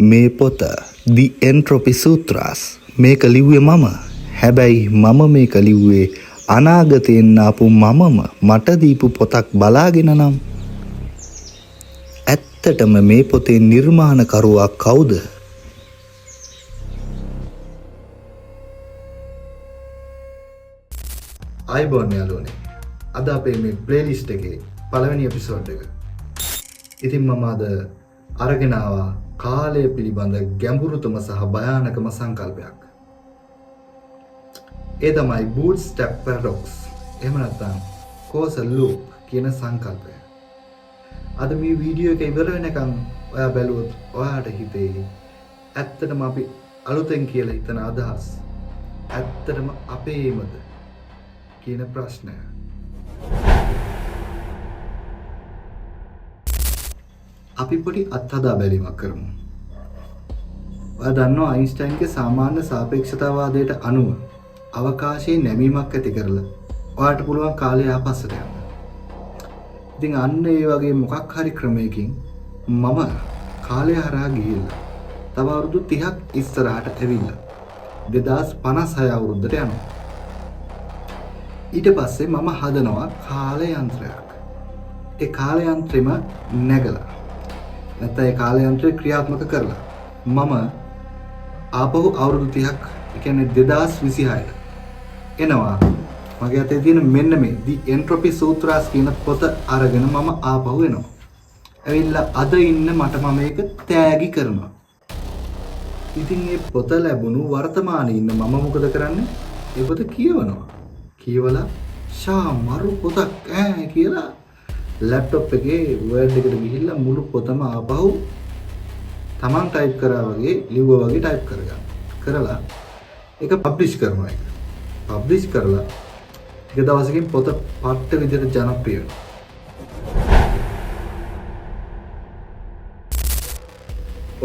මේ පොත The Entropy Sutras මේක ලිව්වේ මම. හැබැයි මම මේක ලිව්වේ අනාගතයෙන් ආපු මමම මට දීපු පොතක් බලාගෙන නම්. ඇත්තටම මේ පොතේ නිර්මාණකරුවා කවුද? ආයුබෝවන් යාළුවනේ. අද අපේ මේ ප්ලේලිස්ට් එකේ පළවෙනි එපිසෝඩ් එක. ඉතින් මම අද අරගෙන ආවා කාලය පිළිබඳ ගැඹුරුතම සහ භයානකම සංකල්පයක්. ඒ තමයි බූට්ස්ට්‍රැප් පැරඩොක්ස්. එහෙම නැත්නම් කෝසල් ලූප් කියන සංකල්පය. අද මේ වීඩියෝ එක ඉවර වෙනකන් ඔයා බැලුවොත් ඔයාට හිතෙයි ඇත්තටම අපි අලුතෙන් කියලා හිතන අදහස් ඇත්තටම අපේමද කියන ප්‍රශ්නය. අපි පොඩි අත්හදා බැලීමක් කරමු. ඔයා දන්නවා අයින්ස්ටයින්ගේ සාමාන්‍ය සාපේක්ෂතාවාදයට අනුව අවකාශයේ නැමීමක් ඇති කරලා ඔයාට පුළුවන් කාලය ආපස්සට යන්න. ඉතින් අන්න ඒ වගේ මොකක් හරි ක්‍රමයකින් මම කාලය හරහා ගිහිල්ලා තව අවුරුදු 30ක් ඉස්සරහට ඇවිල්ලා 2056 අවුරුද්දට යනවා. ඊට පස්සේ මම හදනවා කාල යන්ත්‍රයක්. ඒ කාල යන්ත්‍රෙම නැගලා නැත්නම් ඒ කාල යන්ත්‍රය ක්‍රියාත්මක කරලා මම ආපහු අවුරුදු 30ක්, ඒ කියන්නේ 2026ට එනවා. මගේ අතේ තියෙන මෙන්න මේ The Entropy Sutras කියන පොත අරගෙන මම ආපහු එනවා. ඇවිල්ලා අද ඉන්න මට මම මේක තෑගි කරනවා. ඉතින් මේ පොත ලැබුණු වර්තමානයේ ඉන්න මම මොකද කරන්නේ? ඒ පොත කියවනවා. කියවලා ෂා මරු පොතක් ඈ කියලා ලැප්ටොප් එකේ Word එකට ගිහිල්ලා මුළු පොතම ආපහු තමන් ටයිප් කරා වගේ ලිව්වා වගේ ටයිප් කරගන්නවා. කරලා ඒක පබ්ලිෂ් කරනවා. ඒක පබ්ලිෂ් කරලා එක දවසකින් පොත පට්ට විදිහට ජනප්‍රිය වෙනවා.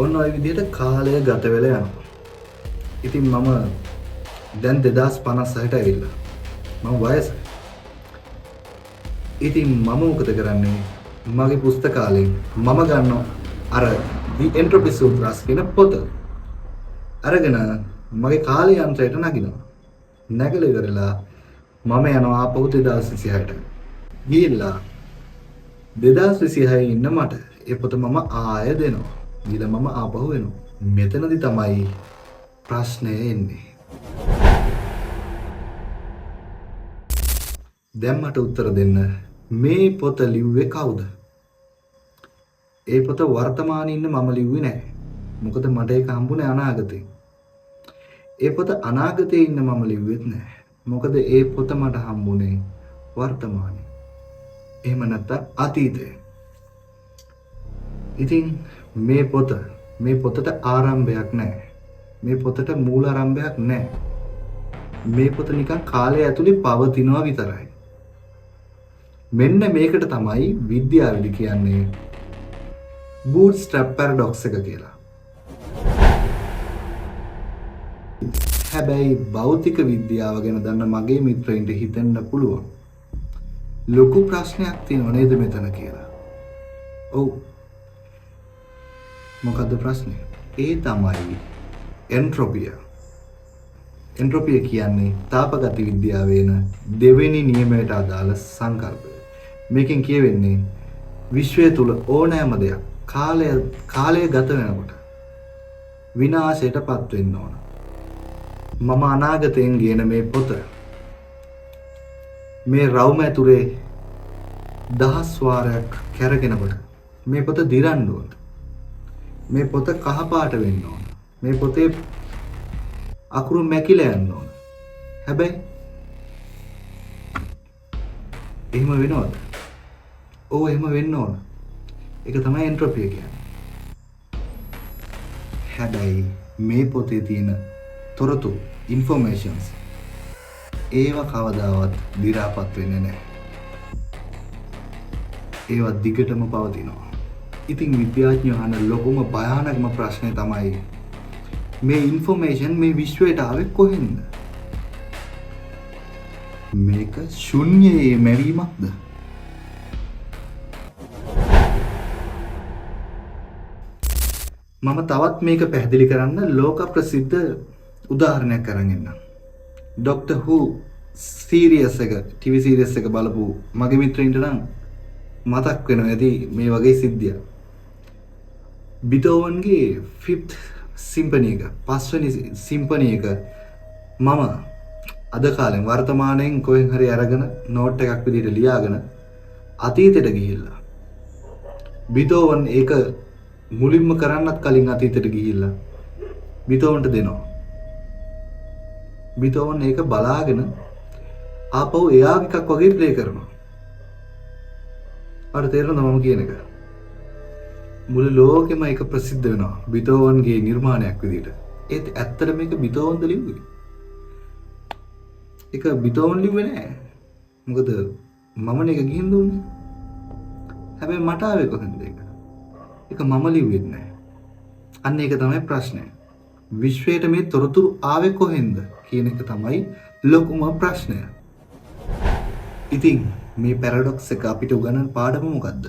ඔන්න ඔය විදිහට කාලය ගත වෙලා යනවා. ඉතින් මම දැන් 2056ට ඇවිල්ලා. මම වයසයි. ඉතින් මම මොකද කරන්නේ? මගේ පුස්තකාලයෙන් මම ගන්නවා අර The Entropy Sutras කියන පොත. අරගෙන මගේ කාල යන්ත්‍රයට නගිනවා. නැගලා ඉවරලා මම යනවා ආපහු 2026ට. ගිහිල්ලා 2026 ඉන්න මට ඒ පොත මම ආය දෙනවා. දීලා මම ආපහු එනවා. මෙතනදි තමයි ප්‍රශ්නය එන්නේ. දැන් මට උත්තර දෙන්න, මේ පොත ලිව්වේ කවුද? ඒ පොත වර්තමානයේ ඉන්න මම ලිව්වේ නෑ. මොකද මට ඒක හම්බුනේ අනාගතේ. ඒ පොත අනාගතේ ඉන්න මම ලිව්වෙත් නෑ. මොකද ඒ පොත මට හම්බුනේ වර්තමානයේ. එහෙම නැත්නම් අතීතේ. ඉතින් මේ පොත, මේ පොතට ආරම්භයක් නෑ. මේ පොතට මූලාරම්භයක් නෑ. මේ පොත නිකන් කාලය ඇතුලේ පවතිනවා විතරයි. මෙන්න මේකට තමයි විද්‍යාවේදී කියන්නේ බූට්ස්ට්‍රැප් පැරඩොක්ස් එක කියලා. හැබැයි භෞතික විද්‍යාව ගැන දන්න මගේ මිත්‍රයින්ට හිතෙන්න පුළුවන් ලොකු ප්‍රශ්නයක් තියෙනව නේද මෙතන කියලා. ඔව්. මොකද්ද ප්‍රශ්නේ? ඒ තමයි එන්ට්‍රොපිය. එන්ට්‍රොපිය කියන්නේ තාපගති විද්‍යාවේ එන දෙවෙනි නියමයට අදාළ සංකල්පය. මේකෙන් කියවෙන්නේ විශ්වය තුල ඕනෑම දෙයක් කාලය ගත වෙනකොට විනාශයට පත් වෙන්න ඕන. මම අනාගතයෙන් ගේන මේ පොත මේ රවුම ඇතුලේ දහස් වාරයක් කැරගෙනකොට මේ පොත දිරන්න ඕන. මේ පොත කහ පාට වෙන්න ඕන. මේ පොතේ අකුරු මැකිලා යන්න ඕන. හැබැයි එහෙම වෙනවද? ඔව්, එහෙම වෙන්න ඕන. ඒක තමයි එන්ට්‍රොපිය කියන්නේ. හැබැයි මේ පොතේ තියෙන තොරතුරු, ඉන්ෆෝමේෂන්ස්, ඒවා කවදාවත් දි รา පත් වෙන්නේ නැහැ. ඒවා දිගටම පවතිනවා. ඉතින් විද්‍යාඥයෝ අහන ලොකුම භයානකම ප්‍රශ්නේ තමයි මේ ඉන්ෆෝමේෂන් මේ විශ්වයට ආවේ කොහෙන්ද? මේක ශුන්‍යයේ මැවීමක්ද? මම තවත් මේක පැහැදිලි කරන්න ලෝක ප්‍රසිද්ධ උදාහරණයක් අරන් එන්නම්. ඩොක්ටර් හූ සීරියස් එක, ටීවී සීරියස් එක බලපු මගේ මිත්‍රයින්ට නම් මතක් වෙනවා ඇති මේ වගේ සිද්ධියක්. බිතෝවන්ගේ ෆිෆ්ත් සිම්ෆනි එක, පස්වෙනි සිම්ෆනි එක මම අද කාලෙන් වර්තමානයෙන් කොහෙන් හරි අරගෙන නෝට් එකක් විදිහට ලියාගෙන අතීතයට ගිහිල්ලා බිතෝවන් ඒක මුලින්ම කරන්නත් කලින් අතීතයට ගිහිල්ලා බිතෝවන්ට දෙනවා. බිතෝවන් ඒක බලාගෙන ආපහු එයාගේ එකක් වගේ ප්ලේ කරනවා. අර තේරෙනවද මම කියන එක? මුළු ලෝකෙම ඒක ප්‍රසිද්ධ වෙනවා බිතෝවන්ගේ නිර්මාණයක් විදිහට. ඒත් ඇත්තට මේක බිතෝවන්ද ලිව්වේ? ඒක බිතෝවන් ලිව්වේ නෑ. මොකද මමනේ ඒක ගිහින් දුන්නේ. හැබැයි මට ආවේ කොහෙන්ද ඒක? ඒක මම ලිව්වෙත් නෑ. අන්න ඒක තමයි ප්‍රශ්නය. විශ්වයට මේ තොරතුරු ආවේ කොහෙන්ද කියන එක තමයි ලොකුම ප්‍රශ්නය. ඉතින් මේ පැරඩොක්ස් එක අපිට උගන්වන පාඩම මොකද්ද?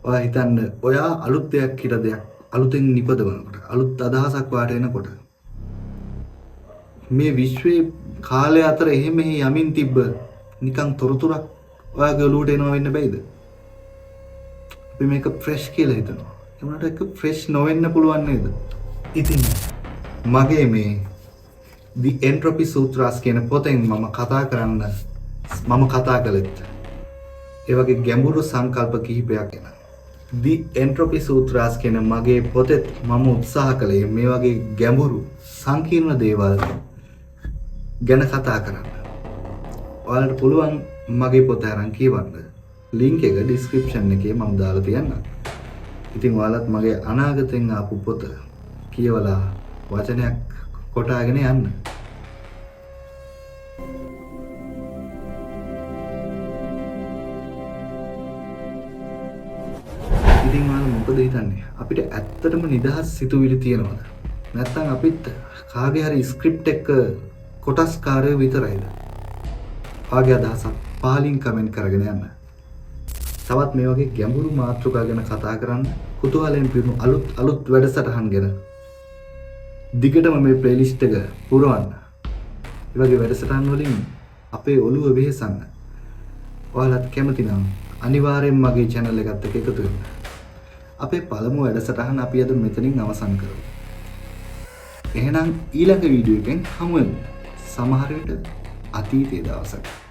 ඔයා හිතන්න, ඔයා අලුත් දෙයක් කියලා දෙයක් අලුතෙන් නිපදවනකොට, අලුත් අදහසක් වාට එනකොට මේ විශ්වයේ කාලය අතර එහෙ මෙහෙ යමින් තිබ්බ නිකන් තොරතුරක් ඔයාගේ ඔලුවට එනවා වෙන්න බැයිද? අපි මේක ෆ්‍රෙෂ් කියලා හිතනවා. ඒ වුණාට ඒක ෆ්‍රෙෂ් නොවෙන්න පුළුවන් නේද? ඉතින් මගේ මේ The Entropy Sutras කියන පොතෙන් මම කතා කළෙත් ඒ වගේ ගැඹුරු සංකල්ප කිහිපයක් ගැන. The Entropy Sutras කියන මගේ පොතෙත් මම උත්සාහ කළේ මේ වගේ ගැඹුරු සංකීර්ණ දේවල් ගැන කතා කරන්න. ඔයාලට පුළුවන් මගේ පොත අරන් කියවන්න. ලින්ක් එක ඩිස්ක්‍රිප්ෂන් එකේ මම දාලා තියන්නම්. ඉතින් ඔයාලත් මගේ අනාගතෙන් ආපු පොත කියවලා වචනයක් කොටාගෙන යන්න. ඉතින් ඔයාලා මොකද හිතන්නේ? අපිට ඇත්තටම නිදහස් සිතුවිලි තියෙනවද? නැත්නම් අපිත් කාගේ හරි ස්ක්‍රිප්ට් එක කොටස්කාරයෝ විතරයිද? ඔයාගේ අදහසක් පහලින් කමෙන්ට් කරගෙන යන්න. තවත් මේ වගේ ගැඹුරු මාතෘකා ගැන කතා කරන්න කුතුහලයෙන් පිරුණු අලුත් අලුත් වැඩසටහන් ගැන දිගටම මේ ප්ලේලිස්ට් එක පුරවන්න. ඒ වගේ වැඩසටහන් වලින් අපේ ඔළුව වෙහෙසන්න. ඔයාලත් කැමති නම් අනිවාර්යෙන් මගේ channel එකත් එක්ක එකතු වෙන්න. අපේ පළමු වැඩසටහන අපි අද මෙතනින් අවසන් කරමු. එහෙනම් ඊළඟ වීඩියෝ එකෙන් හමු වෙමු. සමහර විට අතීතයේ දවසක.